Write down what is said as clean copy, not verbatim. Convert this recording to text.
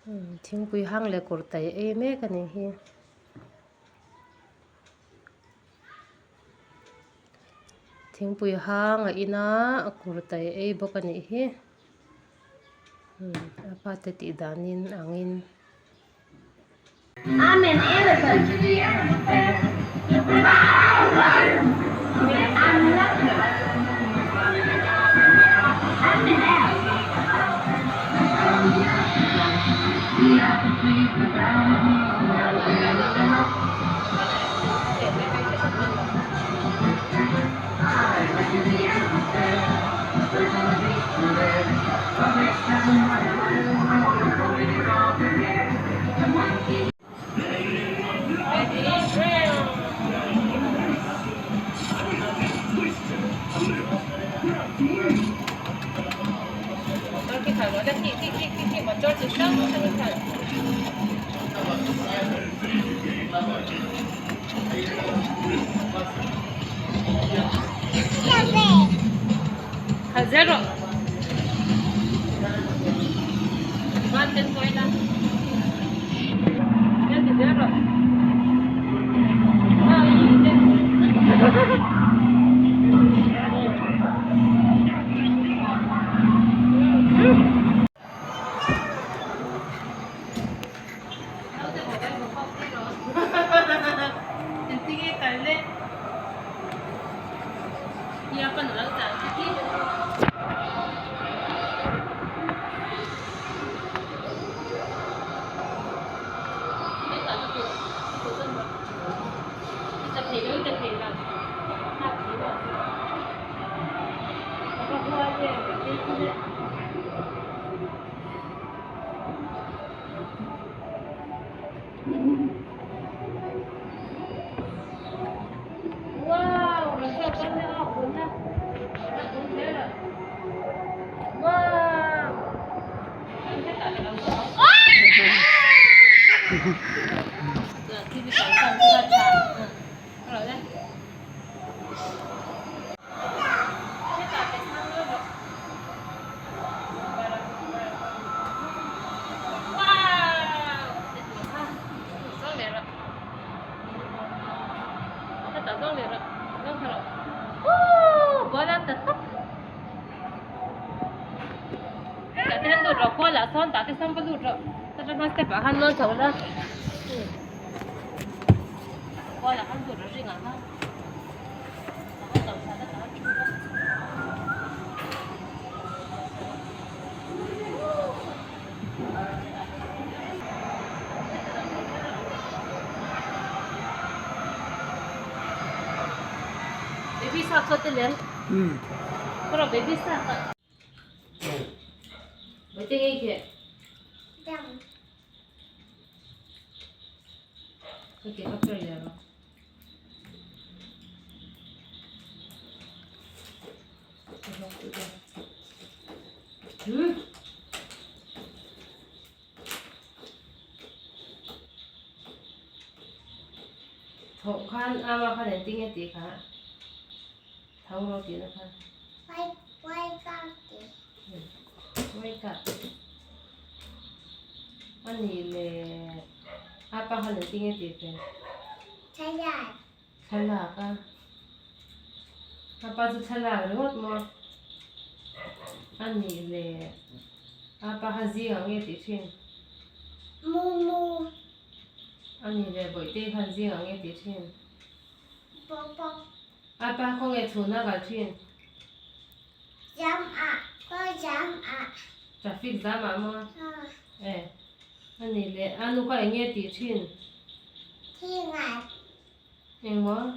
Thingpui hang leh kurtai ei mek a nih hi. Thingpui hang a in a a kurtai a ei bawk a nih hi a pa te tih danin angin. Thawh khan ama khan engtin nge tih kha tho rawh tihna kha. Wake up tih. Wake up. A nih leh apa khan engtin nge tih ve? Thlalak. Thlalak a. Apa chu thlalak ringawt maw? A nih leh apa kha zing ang nge tih thin? Mumu. A nih leh bawihte khan zing ang nge tih thin? Pawpaw. Apa khawnge chhunna kal thin? Jam ah, khaw jam ah. Traffic jam ah maw? E, a nih leh a nu kha eng nge tih thin? Thingai. Eng maw?